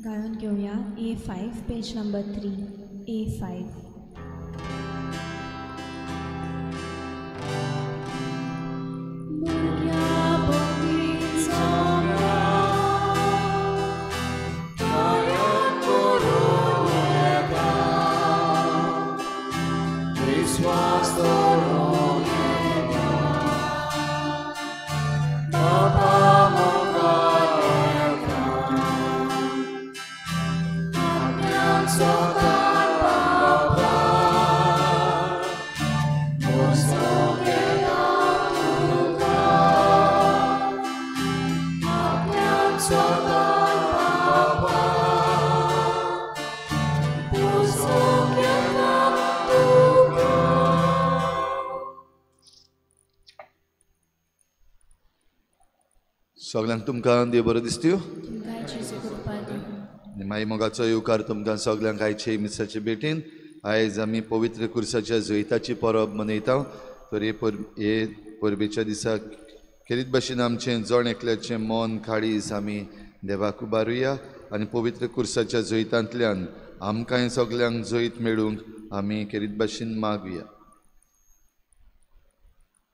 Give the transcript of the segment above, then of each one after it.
गाळून घेवया A5 page number 3 A5. सगळ्यांक तुमकां देव बरो दिसत्यो आनी माई मोगाचो येवकार तुमकां सगळ्यांक आयचे मिसाचे भेटीन. आयज आमी पवित्र कुर्साच्या जैताची परब मनयता. तर हे परबेच्या दिसा खेरीत भाशेन आमचें जण एकल्याचें मन काळीज आमी देवाक उबारुया आनी पवित्र कुर्साच्या जैतांतल्यान आमकांय सगळ्यांक जैत मेळूंक आमी खेरीत भाशेन मागुया.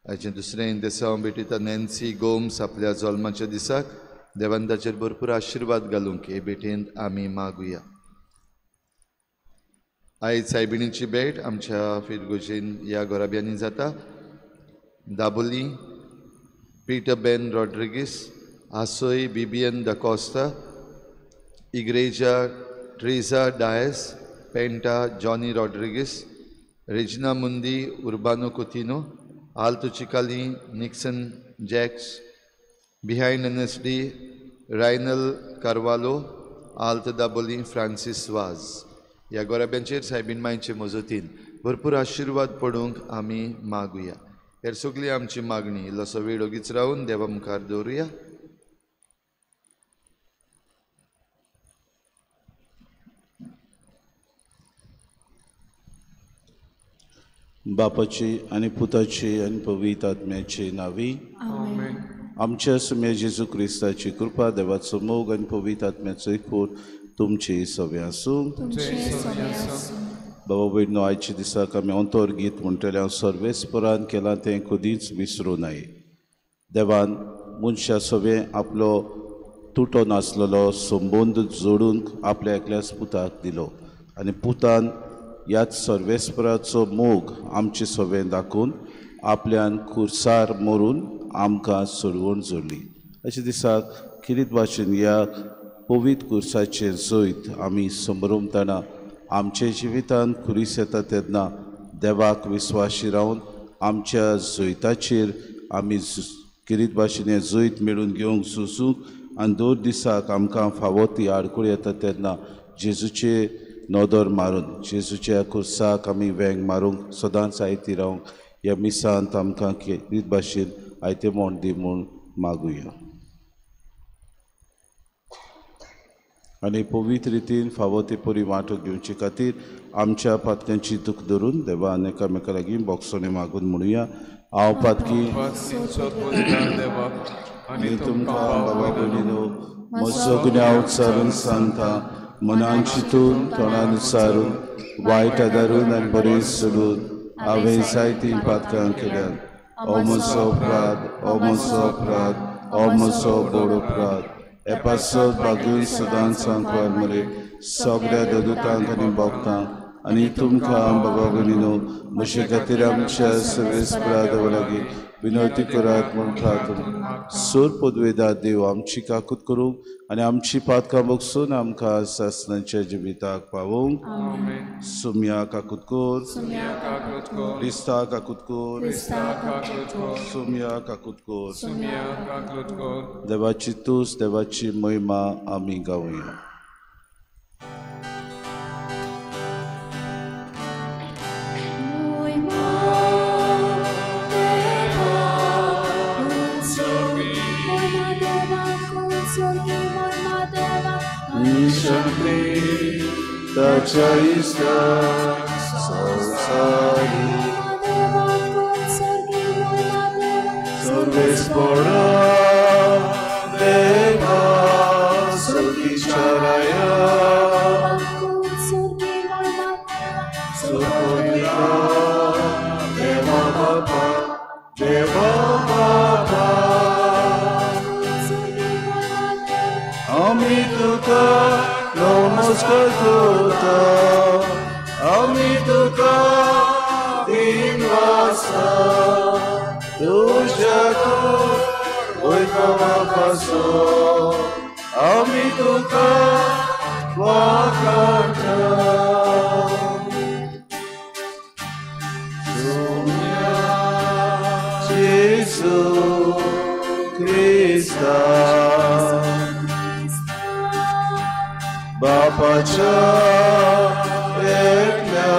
आयचें दुसरें देसांव भेटयता नॅन्सी गोम्स आपल्या जल्माच्या दिसाक देवान ताचेर भरपूर आशिर्वाद घालूंक हे भेटेंत आमी मागुया. आयज सायबिणीची भेट आमच्या फिरगोजेन ह्या घराब्यांनी जाता. दाबोली पीटर बेन रॉड्रिगीस, आसोय बिबियन दाकोस्ता, इग्रेजा ट्रेजा डायस, पेंटा जॉनी रॉड्रिगीस, रेजिना मुंदी, Urbano Coutinho, Alto Chicalim, Nixon Jacks, behind NSD, Reynald Carvalho, Alto Dabolim, Francis Vaz. ह्या गोराब्यांचेर सायबीन मांयचे मजतीन भरपूर आशिर्वाद पडूंक आमी मागुया. हेर सगळी आमची मागणी इल्लोसो वेळ ओगीच रावन देवा मुखार दवरुया. बापाची आनी पुताची आनी पवित्र आत्म्याची नावी आमच्या सुम्या जेजू क्रिस्ताची कृपा, देवाचो मोग आनी पवित्र आत्म्याचो एकवट तुमची सवे आसूं. बाबा भयणो, आयच्या दिसाक आमी अंतर गीत म्हणटले. हांव सर्वेस्परान केलां तें कदींच विसरूं नये. देवान मनशा सवे आपलो तुटो नासलेलो संबंद जोडूंक आपल्या एकल्याच पुताक दिलो आनी पुतान ह्याच सर्वेस्पराचो मोग आमचे सवें दाखोवन आपल्यान खुर्सार मरून आमकां सोडवण जोडली. अशे दिसाक किरीत भाशेन ह्या पवित्र कुर्साचें जैत आमी संभ्रमतना आमच्या जिवितान खुरीस येता तेन्ना देवाक विस्वाशी रावन आमच्या जैताचेर आमी किरीत भाशेन हें जैत मेळून घेवंक सुसूंक आनी दर दिसाक आमकां फावो ती आडखळ येता तेन्ना जेजूचे नदर मारून जेजूच्या कुर्साक आमी वेंग मारूंक सदांच आयती रावंक ह्या मिसांत आमकां खेरीत भाशेन आयतें म्हण दी म्हूण मागुया. आनी पवित्र रितीन फावो ते परी वांटो घेवचे खातीर आमच्या पातक्यांची दूख धरून देवान एकामेका लागीं बोगसणे मागून म्हणुया. हांव पातकी आनी तुमकां बाबा भयणीनो म्हजो गुन्यांव उच्चारून सांगता, मनान चिंतून तोंडान उच्चारून वायट आदारून आनी बरें सोडून हांवें जायतीं पातकां केल्यात. ओ म्हजो अपराध, ओ म्हजो अपराध, ओ म्हजो व्हड अपराध. हे पासत बागून सदांच सांकवार मरे सगळ्या ददुतांक आनी भक्तांक आनी तुमकां बाबा भयणीनो म्हजे खातीर आमच्या सर्वेस्परा देवा लागीं विनवती करात म्हूण प्रार्थना. सोर पदवेदा देव आमची काकूत करूंक आनी आमची पातकां बगसून आमकां सासणाच्या जिविताक पावोवंक. सुम्या काकूत कर, क्रिस्ता काकूत कर, सुम्या काकूत कर. देवाची तूस, देवाची महिमा आमी गावया. ताच्या इश्टाक संवसारी सर्वेस्परा देवा सर्गीच्या राया तुका नमस्कार करता, आमी तुका दिनवासा तुज्या वैभवा पासून आमी तुका वाखाणता. जेजू क्रिस्ता बापाच्या एकल्या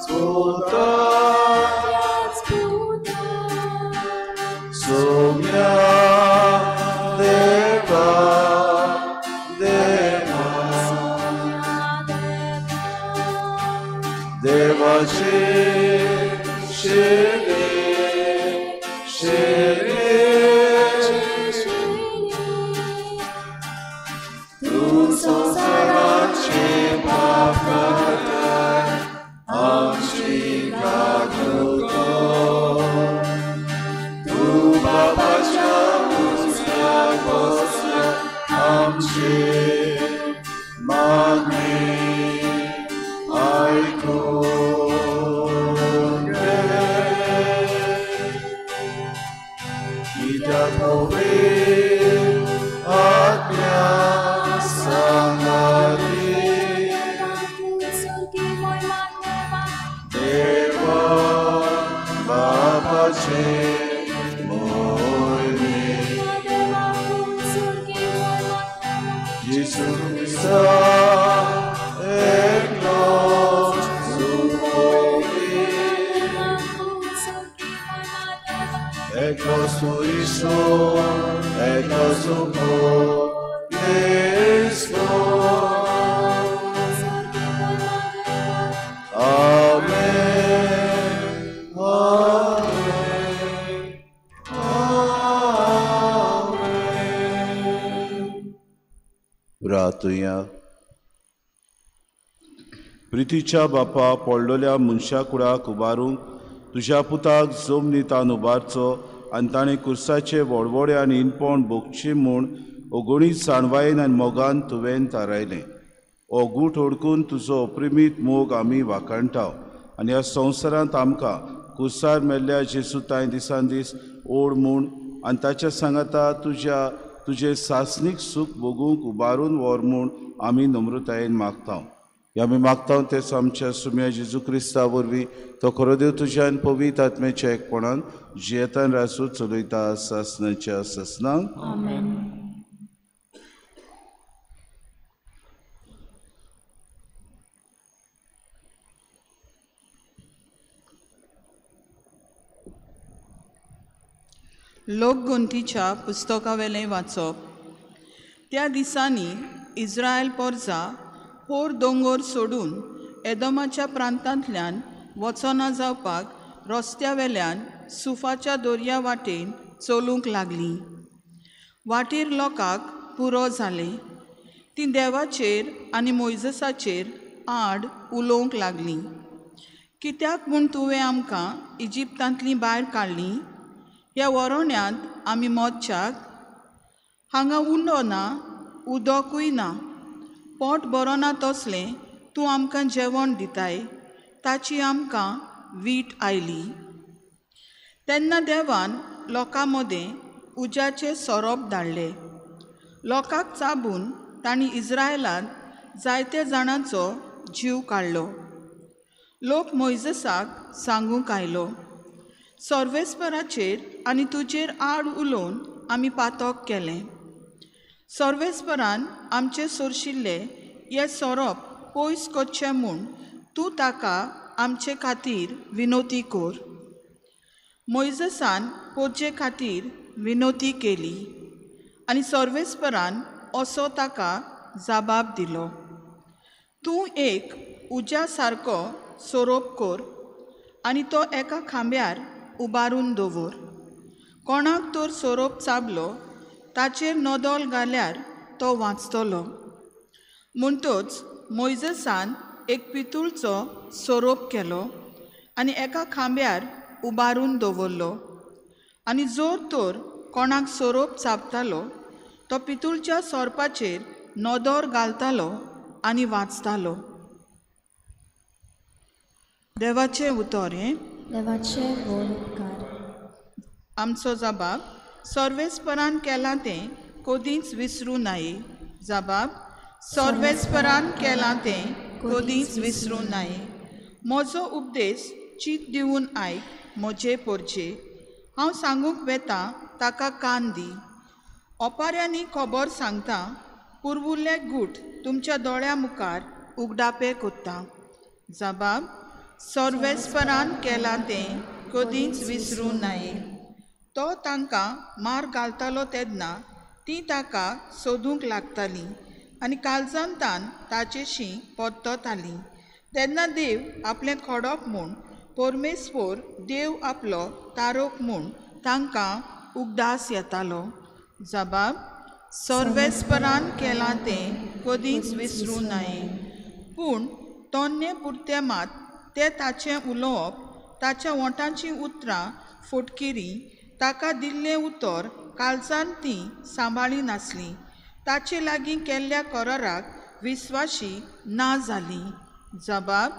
पुता सोम्या देवा देवा देवाचे शेले शेले तूं संवसाराचे पाप काडटाय आमची काडूं तूं बापाच्या उजव्या बसला आमचे मागणें आयकून घे. कित्याक पवित्र आत्म्या सांगाती देवा बापाचे मोहिमे जेजू क्रिस्ता एकलो सुपोवी एकलो सुईश्वर एकलो सुपोवी. Amen, amen, amen. प्रार्थुया. प्रितीच्या बापा पडलेल्या मनशा कुडाक उबारूंक तुज्या पुताक जमनीतान उबारचो आनी ताणें कुर्साचे वडवडे आनी इनपण भोगचें म्हूण अगणीत जाणवायेन आनी मोगान तुवें थारायलें. हो गूट ओडकून तुजो अप्रिमीत मोग आमी वाखाणटा आनी ह्या संवसारांत आमकां कुर्सार मेल्ल्या जेजू तांय दिसान दीस ओड म्हूण आनी ताच्या सांगाता तुज्या तुजें सासणीक सूख भोगूंक उबारून व्हर म्हूण आमी नम्रतायेन मागता. हे आमी मागता तेच आमच्या सुम्या जेजू क्रिस्ता वरवीं तो खरो देव तुज्या आनी पवित्र आत्म्याच्या एकपणान जियेतान रासू चलयता सासणाच्या सासणाक. लोकगुंतीच्या पुस्तकावेलें वाचप. त्या दिसांनी इस्रायल पोरजा होर दोंगोर सोडून एदोमाच्या प्रांतांतल्यान वचना जावपाक रस्त्या वेल्यान सुफाच्या दर्या वाटेन चलूंक लागलीं. वाटेर लोकांक पुरो जालें. तीं देवाचेर आनी मोयजसाचेर आड उलोवंक लागलीं. कित्याक म्हूण तुवें आमकां इजिप्तांतलीं भायर काडलीं? ह्या वरोण्यांत आमी मोदच्याक हांगा उंडो ना, उदकूय ना, पोट बरो ना तसलें तूं आमकां जेवण दिताय, ताची आमकां वीट आयली. तेन्ना देवान लोकां मदें उज्याचे सोरोप धाडले. लोकांक चाबून तांणी इस्रायलांत जायते जाणांचो जीव काडलो. लोक मोयजसाक सांगूंक आयलो, सर्वेस्पराचेर आनी तुजेर आड उलोवन आमी पातक केलें. सर्वेस्परान आमचे सोरशिल्ले हे सोरोप पयस करचे म्हूण तूं ताका आमचे खातीर विनोती कर. मोयजसान पोरजे खातीर विनोती केली आनी सर्वेस्परान असो ताका जबाब दिलो, तूं एक उज्या सारको सोरोप कर आनी तो एका खांब्यार उबारून दवर. कोणाक तर सोरोप चाबलो ताचेर नदल घाल्यार तो वांचतलो. म्हणटच मोयजसान एक पितूळचो सोरोप केलो आनी एका खांब्यार उबारून दवरलो आनी जोर तर कोणाक सोरोप चाबतालो तो पितूळच्या सोरपाचेर नदर घालतालो आनी वाचतालो. देवाचें उतर हें. देवाचें व्हड उपकार. आमचो जबाब सर्वेस्परान केलां तें कदींच विसरूं नाये. जबाब सर्वेस्परान केलां तें कदींच विसरूं नाये. म्हजो उपदेश चीत दिवन आयक म्हजे पोरचे, हांव सांगूंक वेता ताका कान दी. ओपाऱ्यांनी खबर सांगता, पुर्वुल्ले गूट तुमच्या दोळ्या मुखार उगडापे कोत्ता. जबाब सर्वेस्परान केलां तें कदींच विसरूं नाये. तो तांकां मार घालतालो तेन्ना तीं ताका सोदूंक लागतालीं आनी काळजान तान ताचेशी परततालीं. तेन्ना देव आपलें खडप म्हूण, परमेश्वर देव आपलो तारोक म्हूण तांकां उगडास येतालो. जबाब सर्वेस्परान केलां तें कदींच विसरूं नाये. पूण तोन्ने पुरते मात तें ताचें उलोवप, ताच्या ओंठांचीं उतरां फटकिरी, ताका दिल्लें उतर काळजान तीं सांबाळी नासलीं, ताचे लागीं केल्ल्या कराराक विस्वाशी ना जालीं. जबाब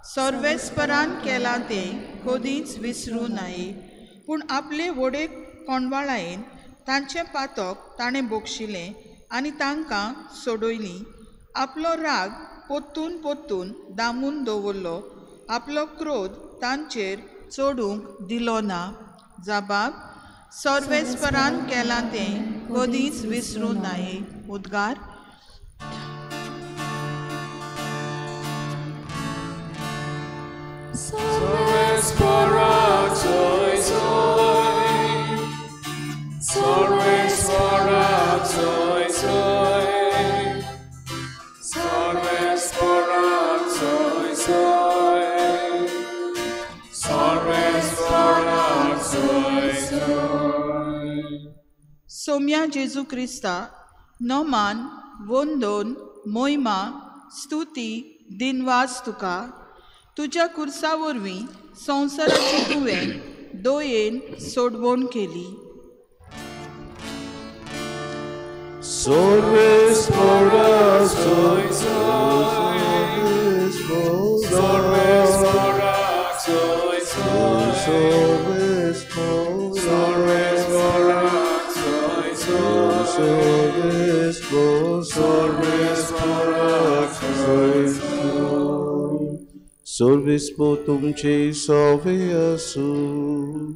सर्वेस्परान केलां तें कदींच विसरूं नाये. पूण आपले व्हडे कोंडवाळायेन तांचें पातक ताणें बक्षिलें आनी तांकां सोडयलीं. आपलो राग पोत्तून पोत्तून दामून दवरलो, आपलो क्रोध तांचेर चडूंक दिलो ना. जबाब सर्वेस्परान केलां तें कदींच विसरूं नाये. उद्गार. सोम्या जेजू क्रिस्ता नमान वंदन मोहिमा स्तुती दिनवास तुका. तुज्या कुर्सा वरवीं संवसाराची तुवें दयेन सोडवण केली. सर्वेस्पर तुमचे सवे आसूं.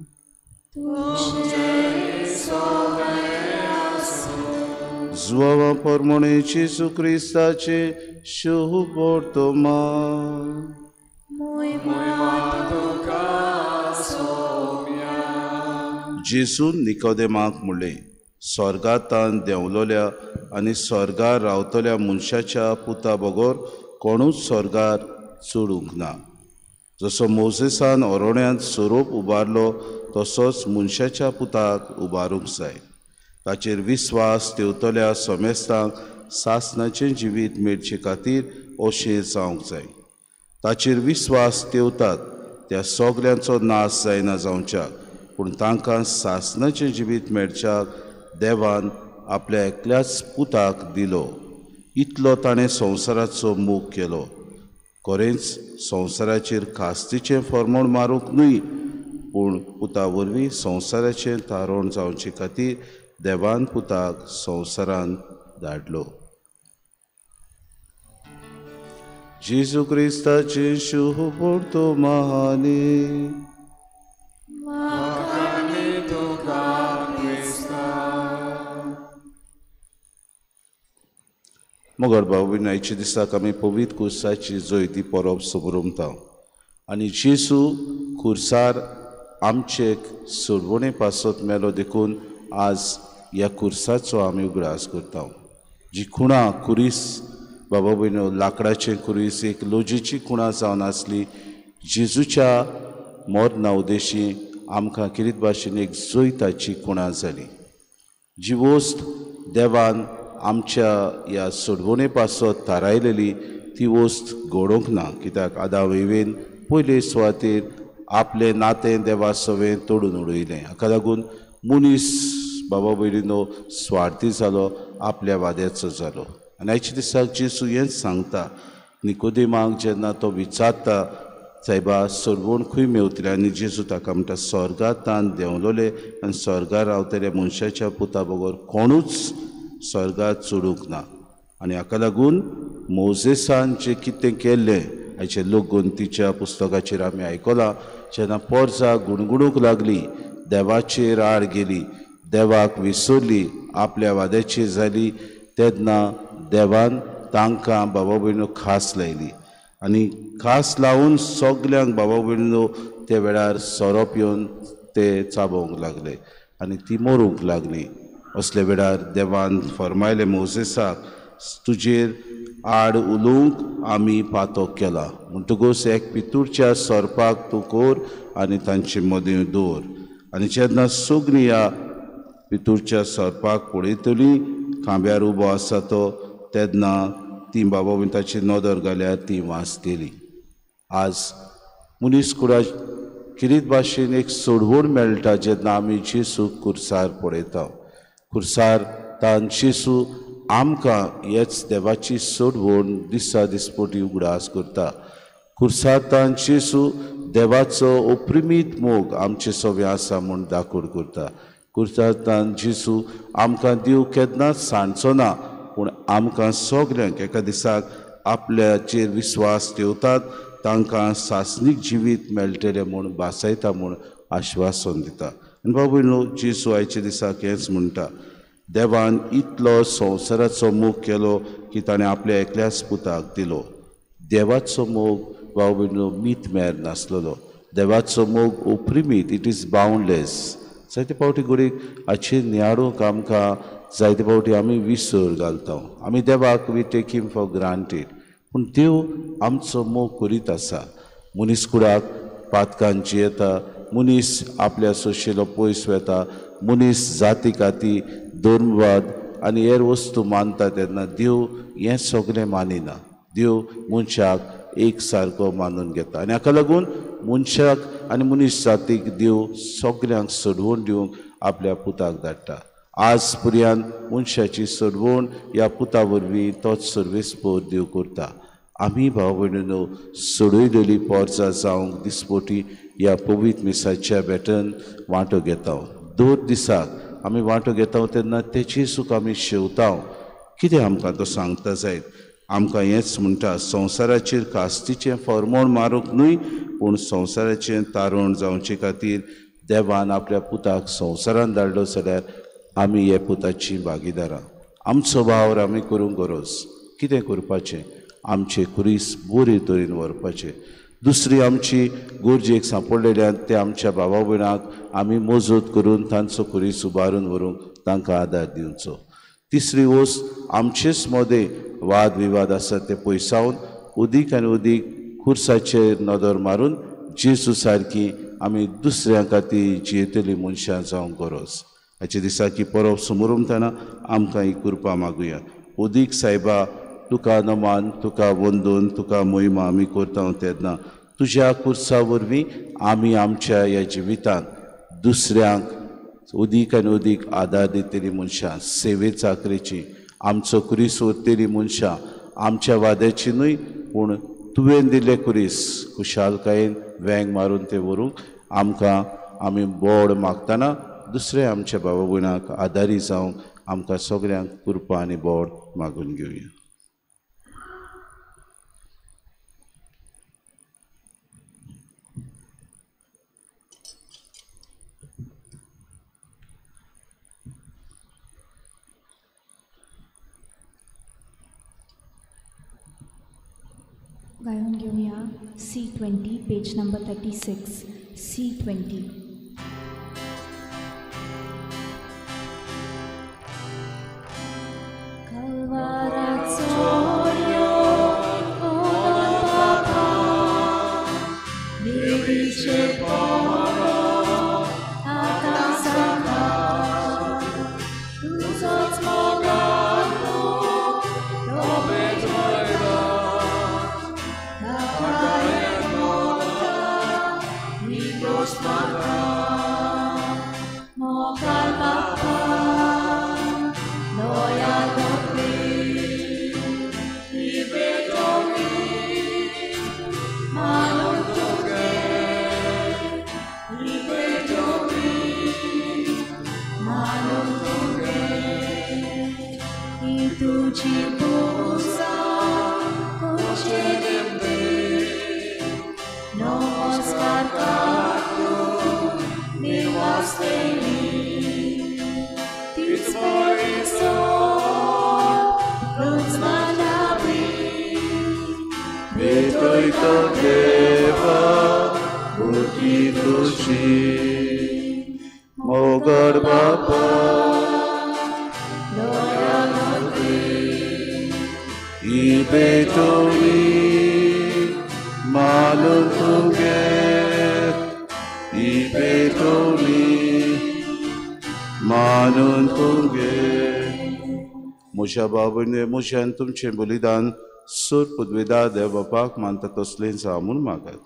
जुवावा परमणे जेजू क्रिस्ताचे शुभ वर्तमान. जेजून निकोदेमाक म्हणलें, स्वर्गांतान देंवलोल्या आनी स्वर्गार रावतल्या मनशाच्या पुता बगर कोणूच स्वर्गार चडूंक ना. जसो मोजेसान ओरोण्यांत सोरोप उबारलो तसोच मनशाच्या पुताक उबारूंक जाय. ताचेर विस्वास ठेवतल्या समेस्तांक सासणाचें जिवीत मेळचे खातीर अशें जावंक जाय. ताचेर विस्वास ठेवतात त्या सगल्यांचो नाश जायना जावच्याक, पूण तांकां सासणाचें जिवीत मेळच्याक देवान आपल्या एकल्याच पुताक दिलो. इतलो ताणें संवसाराचो मोग केलो. खरेंच संवसाराचेर खास्तीचें फर्मोण मारूंक न्हय, पूण पुता वरवीं संवसाराचें तारण जावचे खातीर देवान पुताक संवसारान धाडलो. जेजू क्रिस्ताचें शुभ वर्तमानी. मगर भाव भयणांच्या दिसाक आमी पवित्र कुर्साची जयती परब समरमता आनी जेजू कुर्सार आमचे सोडवणे पासत मेलो देखून आज ह्या कुर्साचो आमी उगडास करता. जी खुणा कुरीस बाबा भयणो लांकडाचें कुरीस एक लोजेची खुणा जावन आसली, जेजूच्या मरणा उद्देशी आमकां किरीत भाशेन एक जैताची खुणा जाली. जी वस्त देवान आमच्या ह्या सोडवणे पासत थारायलेली ती वस्त घडोवंक ना, कित्याक आदाव इवेन पयले सुवातेर आपलें नातें देवा सवें तोडून उडयलें. हाका लागून मनीस बाबा भयणीनो स्वार्थी जालो, आपल्या वाद्याचो जालो. आनी आयच्या दिसाक जेजू हेंच सांगता निकोदेमाक जेन्ना तो विचारता सायबा सोडवण खंय मेवतली आनी जेजू ताका म्हणटा स्वर्गांत देंवलोले आनी स्वर्गार रावतले मनशाच्या पुता बगर कोणूच स्वर्गात चडूंक ना. आनी हाका लागून मोजेसान जें कितें केल्लें आयचे लोकगंतीच्या पुस्तकाचेर आमी आयकलां जेन्ना पोरसां गुणगुणूंक लागली देवाचेर आड गेली देवाक विसरली आपल्या वाद्याचेर जाली तेन्ना देवान तांकां बाबा भयणो खास लायली आनी खास लावन सगल्यांक बाबा भयणो ते वेळार सोरो पिवन ते चाबोवंक लागले आनी ती मरूंक लागली. असल्या वेळार देवान फर्मायलें मोजेसाक तुजेर आड उलोवंक आमी पातक केला म्हणटकूच एक पितूरच्या सोरपाक तूं कर आनी तांचे मदीं दवर आनी जेन्ना सगळीं ह्या पितूरच्या सोरपाक पळयतली खांब्यार उबो आसा तो तेन्ना ती बाबा ताची नदर घाल्यार ती वाचतली. आज मनीस कुडा किरीत भाशेन एक सोडवण मेळटा जेन्ना आमी जेजूक कुर्सार पळयता. कुर्सार तान जेजू आमकां हेच देवाची सोडवण दिसा दिसपटी उगडास करता. कुर्सार तान जेजू देवाचो ओप्रिमीत मोग आमचे सवे आसा म्हूण दाखोड करता. कुर्सार तान जेजू आमकां देव केन्नाच सांडचो ना पूण आमकां सगल्यांक एका दिसाक आपल्याचेर विस्वास ठेवतात तांकां सासणीक जिवीत मेळटलें म्हूण भासयता म्हूण आश्वासन दिता. आनी बाबू न्हू जेजू आयच्या दिसाक हेंच म्हणटा देवान इतलो संवसाराचो मोग केलो की ताणें आपल्या एकल्याच पुताक दिलो. देवाचो मोग बाबू न्हू मीत मेर नासलेलो. देवाचो मोग ओप्रिमीत, it is boundless. जायते फावटी घडयेक हाचेर नियाळूंक आमकां जायते फावटी आमी विसर घालता. आमी देवाक we take him for granted पूण देव आमचो मोग करीत आसा. मनीस कुडाक पातकान जियेता, मनीस आपल्या सोशेलो पयस वेता, मनीस जाती काती धर्मवाद आनी हेर वस्तू मानता तेन्ना देव हें सगळें मानिना. देव मनशाक एक सारको मानून घेता आनी हाका लागून मनशाक आनी मनीस जातीक देव सगल्यांक सोडवण दिवंक आपल्या पुताक धाडटा. आज पुर्यान मनशाची सोडवण ह्या पुता वरवीं तोच सर्वेस्पोर देव करता. आमी भाव भयणीनो सोडयलेली पोरसां जावंक दिसपोटी ह्या पवित्र मिसाच्या भेटन वांटो घेता. दर दिसाक आमी वांटो घेता तेन्ना तेची सूख आमी शेवता. कितें आमकां तो सांगता जायत आमकां हेंच म्हणटा संवसाराचेर कास्तीचें फॉर्मोण मारूंक न्हय पूण संवसाराचें तारण जावचे खातीर देवान आपल्या पुताक संवसारान धाडलो जाल्यार आमी हे पुताची भागीदारां. आमचो वावर आमी करूंक गरज कितें करपाचें आमचे खुरीस बरे तरेन व्हरपाचें. दुसरी आमची गरजेक सांपडलेल्यान ते आमच्या भावा भयणाक आमी मजत करून तांचो खुरीस उबारून व्हरूंक तांकां आदार दिवचो. तिसरी वस्त आमचेच मदें वाद विवाद आसा ते पयसावन उदीक आनी उदीक खुर्साचेर नदर मारून जेजू सारकी आमी दुसऱ्यां खातीर जियेतली मनशां जावंक गरज. हाचे दिसाकी परब समोर आमकां ही कृपा मागुया. उदीक सायबा तुका नमान तुका वंदून तुका मोहिमा आमी करता तेन्ना तुज्या कुर्सा वरवीं आमी आमच्या ह्या जिवितांत दुसऱ्यांक उदीक आनी उदीक आदार दितली मनशां, सेवे चाकरेची आमचो कुरीस उरतली मनशां, आमच्या वाद्याची न्हय पूण तुवें दिल्ले कुरीस खुशालकायेन वेंग मारून ते व्हरूंक आमकां आमी बोड मागतना दुसरे आमच्या भावा भयणाक आदारी जावंक आमकां सगल्यांक कृपा आनी बोड मागून घेवया. गायन घेऊया C20 page number 36 C20. Mata. भेटयता देवा बोटी तुजी मोगर बापा ही भेटोवी मानून तुगे ही भेटोवी मानून तुगे. म्हज्या बाबूने म्हज्यान तुमचें बलिदान सूर पदवेदार देव बापाक मानता तसलें जावं म्हूण मागात.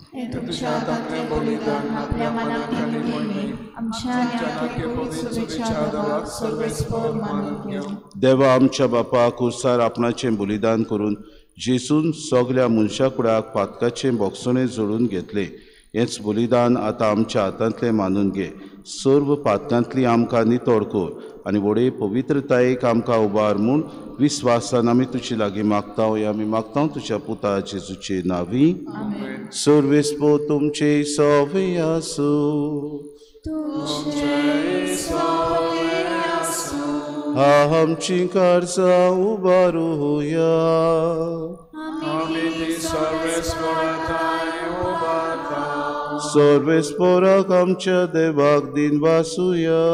देवा आमच्या बापा कुर्सार आपणाचें बलिदान करून जेसून सगल्या मनशा कुडाक पातकाचें बोगसणें जोडून घेतलें. हेंच बलिदान आतां आमच्या हातांतलें मानून घे. सर्व पातकांतली आमकां नितळ कर आनी व्हडे पवित्रतायेक आमकां उबार म्हूण विस्वासान आमी तुजे लागीं मागता. हे आमी मागता तुज्या पुता जेजूचे नांवी. सर्वेस्पो तुमचे सवे आसूं. आमची कार्जां उबारुया. सर्वेस्पोराक आमच्या देवाक दिन वासुया.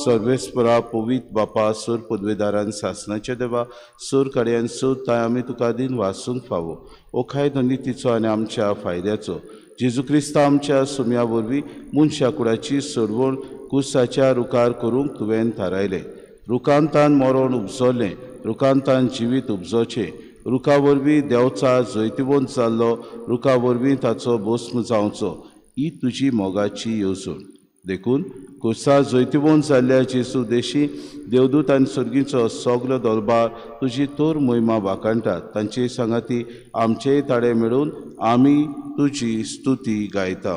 सर्वेस्परा पवित्र बापा सूर पदवेदारान सासनाच्या देवा सूर कड्यान सूर ताय आमी तुका दिन वासूंक फावो. ओखाय नितीचो आनी आमच्या फायद्याचो जेजू क्रिस्ता आमच्या सुम्या वरवीं मनशा कुडाची सोडवण कुसाच्या रुखार करूंक तुवें थारायलें. रुखांतान मरण उपजलें, रुखांतान जिवीत उपजोचें. रुखा वरवीं देंवचा जैतिवंत जाल्लो, रुखा वरवीं ताचो भस्म जावचो. ही तुजी मोगाची येवजण. देखून कुर्सा जैतिवंत जाल्ल्या जेजू देशी देवदूत आनी सर्गीचो सगलो दरबार तुजी तोर मोहिमा वाखाणटात. तांचे सांगाती आमचेय ताळे मेळून आमी तुजी स्तुती गायता.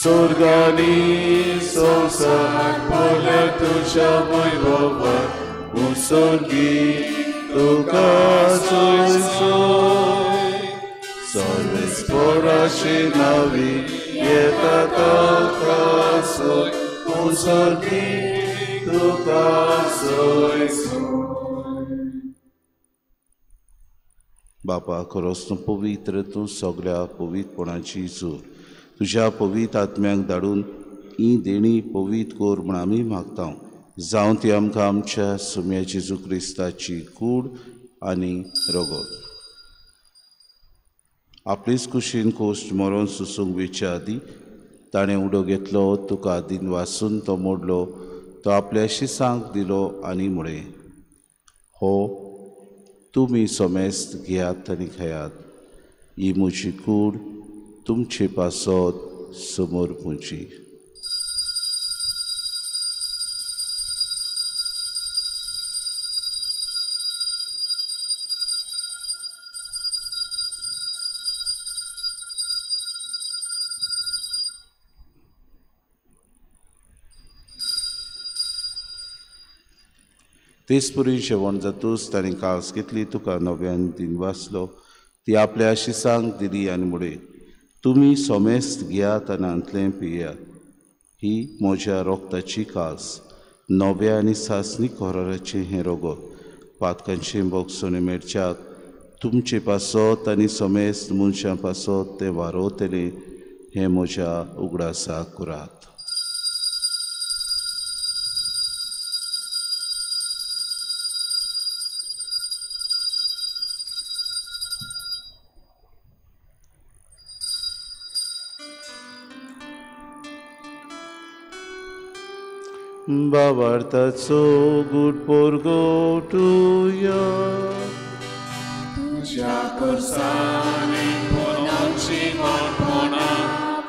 स्वर्गानी संवसार भरल्या तुज्या वैभवान उसर्गी तुका सोय सोय. सर्वेस्पराचे नांवी येता ताका सोय उसर्गी तुका सोय सोय. बापा खरोच तूं पवित्र, तूं सगल्या पवित्रपणाची जोर. तुज्या पवित्र आत्म्यांक धाडून ही देणी पवित्र कर म्हूण आमी मागता. जावं ती आमकां आमच्या सुम्या जेजू क्रिस्ताची कूड आनी रगत. आपलेच कुशीन कोश्ट मरोन सुसूंक वेच्या आदीं ताणें उडो घेतलो, तुका दिन वासून तो मोडलो, तो आपल्या शिसांक दिलो आनी म्हळें, हो तुमी समेस्त घेयात आनी खायात. ही म्हजी कूड तुमचे पासत समोर पुची. तेच पुरी जेवण जातूच ताणें कास घेतली, तुका नव्यान दिन वाचलो, ती आपल्या शिसांक दिली आनी म्हळें, तुमी सोमेस्त घेयात आनी हांतलें पियात. ही म्हज्या रोगताची कास, नव्या आनी सासणी कराराचें हें रगत. पातकांचें बोगसणें मेळच्याक तुमचे पासत आनी समेस्त मनशां पासत तें वारोवतलें. हें म्हज्या उगडासाक करात. बाबार्थाचो गुड पोरगोटुया. तुज्या कुर्सांनी पुनची मोठपणा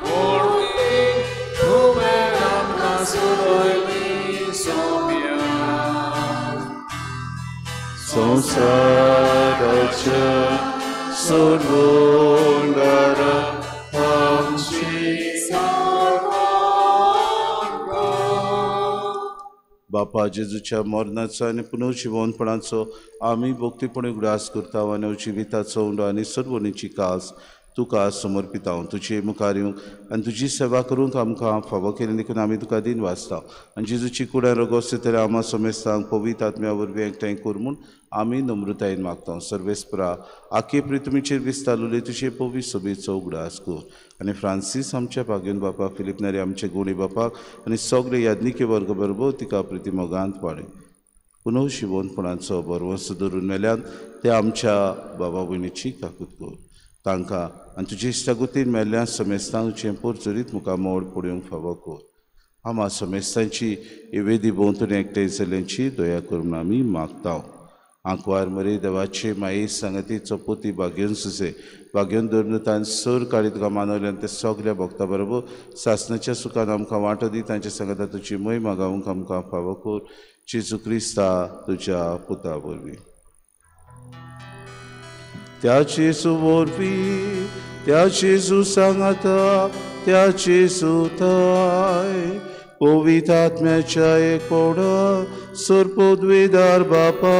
पोळवी तुवें आमकां सुरयली सोम्या. संवसाराच्या सोडवणारा आमची बापा जेजूच्या मरणाचो आनी पुनर्जिवनपणाचो आमी भक्तीपणी उगडास करता आनी जिविताचो उंडो आनी सर्वणीची कास तुका समर्पिता। तुजे मुखार येवंक आनी तुजी सेवा करूंक आमकां फावो केली देखून आमी तुका दिन वाचता आनी जेजूची कुडां रोगोस तरी आमा समेस्तांक पवित्र आत्म्या वरवीं एकठांय कर म्हूण आमी नम्रतायेन मागता। सर्वेस्परा आखे पृथ्वीचेर विस्तारलेले तुजे पवित्र सभेचो उगडास कर आनी फ्रांसीस आमच्या भाग्यन बापा, फिलीप नेरी आमचे गुणी बापाक आनी सगळे याज्ञिके वर्ग बरोबर तिका प्रितीमोगांत वाडय। पुनर्जिवनपणाचो भरवंसो धरून मेल्यान ते आमच्या बाबा भयणीची काकूत कर। तांकां आनी तुजे इश्टागतीन मेल्ल्या समेस्तांक तुजें पोरचरीत मुखामोड पळोवंक फावो कर। आमा समेस्तांची वेदी भोंवतणी एकठांय जाल्ल्यांची दया कर म्हूण आमी मागता। आंकवार मरे देवाचे माये सांगती चपोती भाग्यन सुसे भाग्यन धरून तान सर काळी तुका मानवले आनी ते सगल्या भक्ता बरोबर सासनाच्या सुखान आमकां वांटो दी। तांच्या सांगता तुजी महिमा गावंक आमकां फावो कर। जेजू क्रिस्ता तुज्या पुता वरवीं। त्या जेजू वरवीं, त्या जेजू सांगाता, त्या जेजू ताय पवित्र आत्म्याच्या एकवटा सर्वोद्वेदार बापा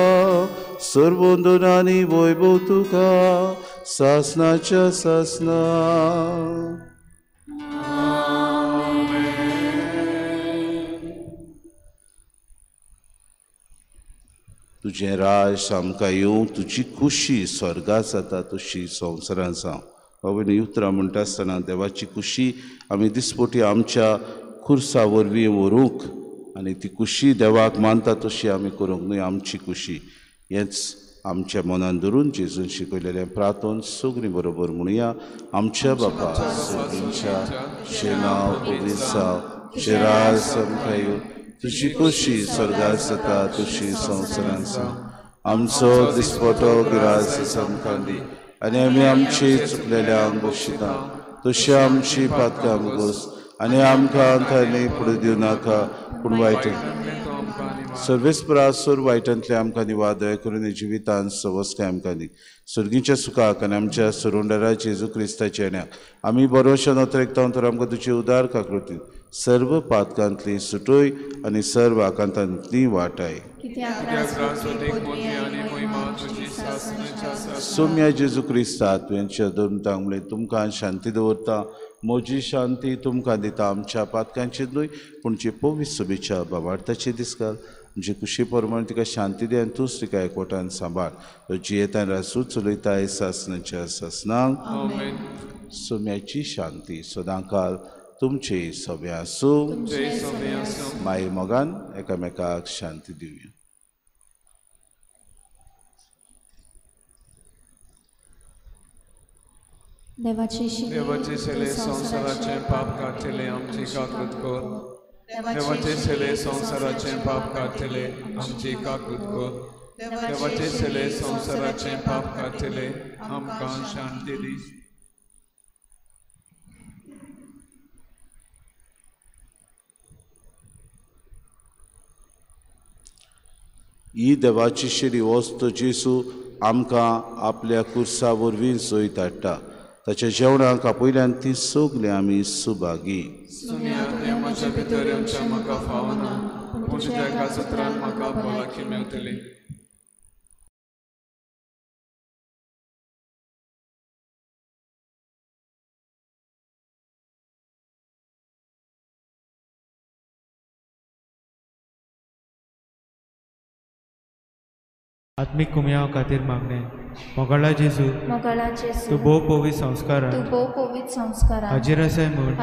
सर्वंदनानी वैभव तुका सासनाच्या सासना। तुजें राज आमकां येवं, तुजी खुशी स्वर्गात जाता तशी संवसारांत जावं। बाबा उतरां म्हणटा आसतना देवाची खुशी आमी दिसपटी आमच्या खुर्सा वरवीं व्हरूंक आनी ती खुशी देवाक मानता तशी आमी करूंक न्हय आमची खुशी हेंच आमच्या मनान धरून जेजून शिकयलेलें प्रार्थन सगळीं बरोबर म्हणुया। आमच्या बापा सगळींच्या तुजें नांव पवित्र जावं, तुजें राज आमकां येवं, तुजी खुशी स्वर्गात जाता तशी संवसारांत जावं। आमचो दिसपटो ग्रास आमकां दी आनी आमी आमचे चुकलेल्यांक बक्षिता तशी आमची पातकां गोस आनी आमकां अंतांनी फुडें दिवं नाका पूण वायट सर्वेस्परा सोर वायटांतले आमकां निवार दया करून जिवितान सवस्काय आमकां दी। सर्गीच्या सुखाक आनी आमच्या सरोंडरा जेजू क्रिस्ताच्या येण्याक आमी बरोवशा नोतरेकता तर आमकां तुजी उदार काकृती सर्व पातकांतली सुटोय आनी सर्व आकांतांतली वाटाय। सोम्या जेजू क्रिस्ता तुवेंच्या धर्मतांक म्हणलें तुमकां शांती दवरता, म्हजी शांती तुमकां दिता। आमच्या पातकांची न्हय पूण जे पवित्र सभेच्या बाबार्थाचे दिसकाल म्हणजे कुशी प्रमाण तिका शांती दी आनी तूंच तिका एकवटान सांबाळ। तो जियेतान राजू चलयता सासनाच्या सासनाक। सोम्याची शांती सदांकाल तुमचे सभे आसूं। माये मोगान एकामेकाक शांती दिवया। देवाचे शिले संवसाराचें पाप काडटले आमची काकूत कर। देवाचे शिले संवसाराचें पाप काडटले आमची काकूत कर। देवाचे शिले संवसाराचें पाप काडटले आमकां शांती दी। ही देवाची शिरी वस्त जेजू आमकां आपल्या कुर्सा वरवीं जैत हाडटा। ताच्या जेवणाक आपयल्यान ती सगळीं आमी सुभागी। म्हज्या भितर येवचें म्हाका फावना, पूण तुज्या एका सत्रान म्हाका भलायकी मेळटली। आत्मिक कुमयाव खातीर मागणें। मोगाळा जेजू, तूं भोव पवित्र संस्कारांत हाजीर आसाय म्हूण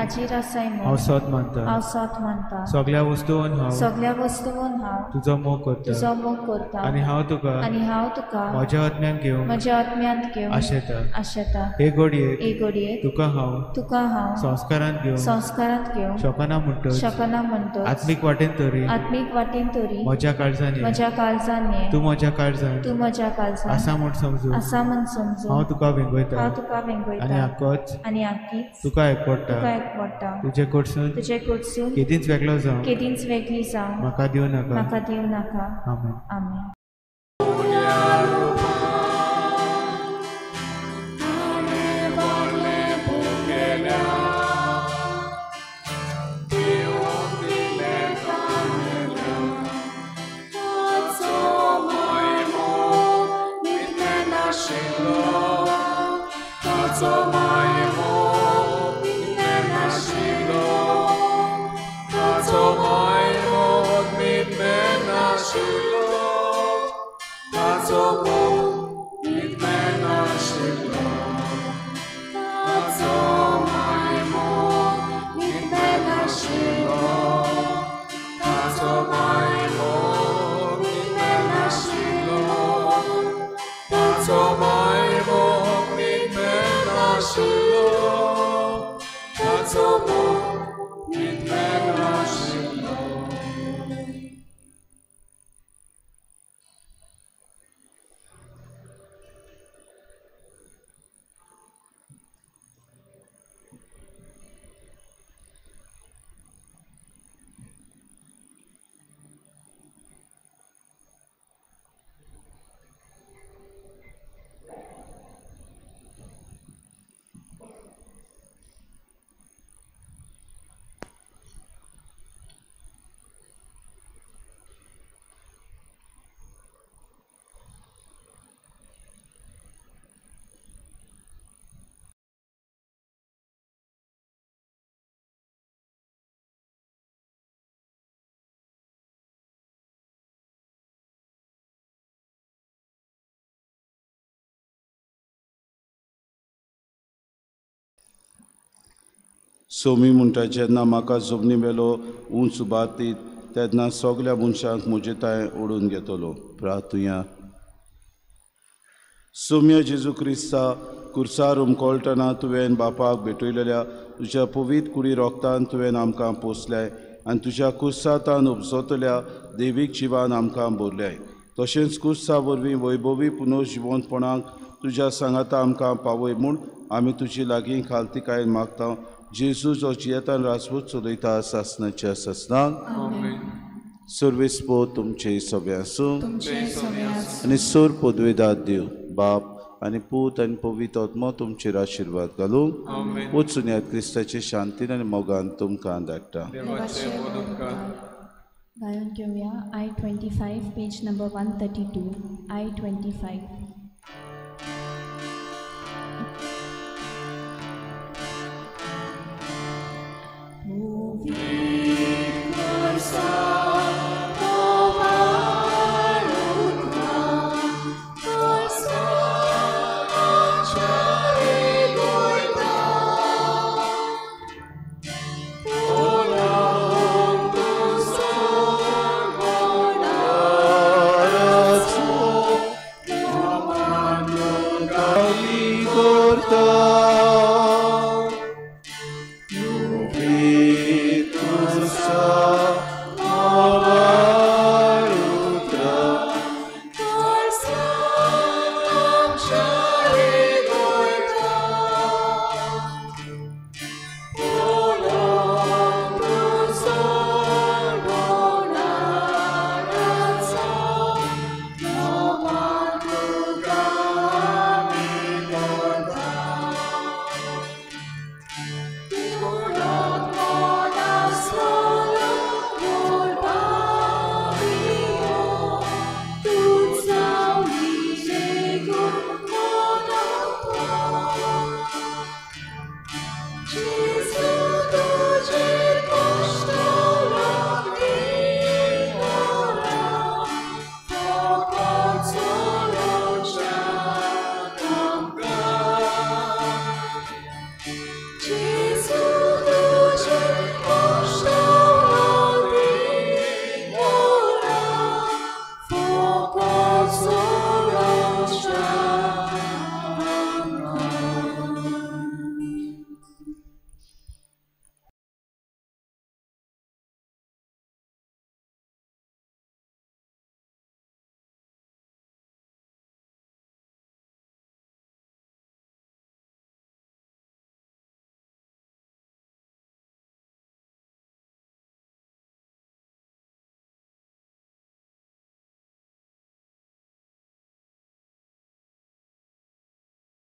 हांव सत मानता। सगळ्या वस्तून हांव तुजो मोग करता आनी हांव तुका म्हज्या आत्म्यांत घेवंक आशेता। हे घडयेक तुका हांव संस्कारांत घेवंक शकना म्हणटच आत्मीक वाटेन तरी म्हज्या काळजान ये, तूं म्हज्या काळजान आसा म्हूण समजू हांव तुका वेंगयता आनी आकीच तुका एकवटा। तुजे कडसून केदींच वेगळो जावं म्हाका दिवं नाका। आमेन। आमेन। ताचो मायमोग नितमेनाशिल्लो, ताचो मायमोग नितमेनाशिल्लो, ताचो मोग नितमेनाशिल्लो, ताचो मायमोग नितमेनाशिल्लो, ताचो मायमोग नितमेनाशिल्लो, ताचो मायमोग नितमेनाशिल्लो, ताचो मोग नितमेनाशिल्लो. सोमी म्हणटा, जेन्ना म्हाका जमनी वेलो उंच उबारतीत तेन्ना सगल्या मनशांक म्हजे तांय ओडून घेतलो. प्रार्थुया. सोम्या जेजू क्रिस्ता, कुर्सार उमकोळटना तुवें बापाक भेटयलेल्या तुज्या पवित्र कुडी रोगतान तुवें आमकां पोसल्याय आनी तुज्या कुर्सातान उपजतल्या देवीक जिवान आमकां भरल्याय. तशेंच कुर्सा वरवीं वैभवी पुनर्जिवंतपणाक तुज्या सांगाता आमकां पावय म्हूण आमी तुजी लागीं खालतिकायेन मागता. जेजू जो जियेतान राजपूत चलयता सासनाच्या सासनाक. सर्वेस्पो तुमचे सगळे आसूं आनी सोर पदवेदार देव बाप आनी पूत आनी पवित्र आत्मो तुमचेर आशिर्वाद घालूं. वचून ह्या क्रिस्ताचे शांतीन आनी मोगान तुमकां धाडटा. गायन घेवया I 25 page number 132. I 25.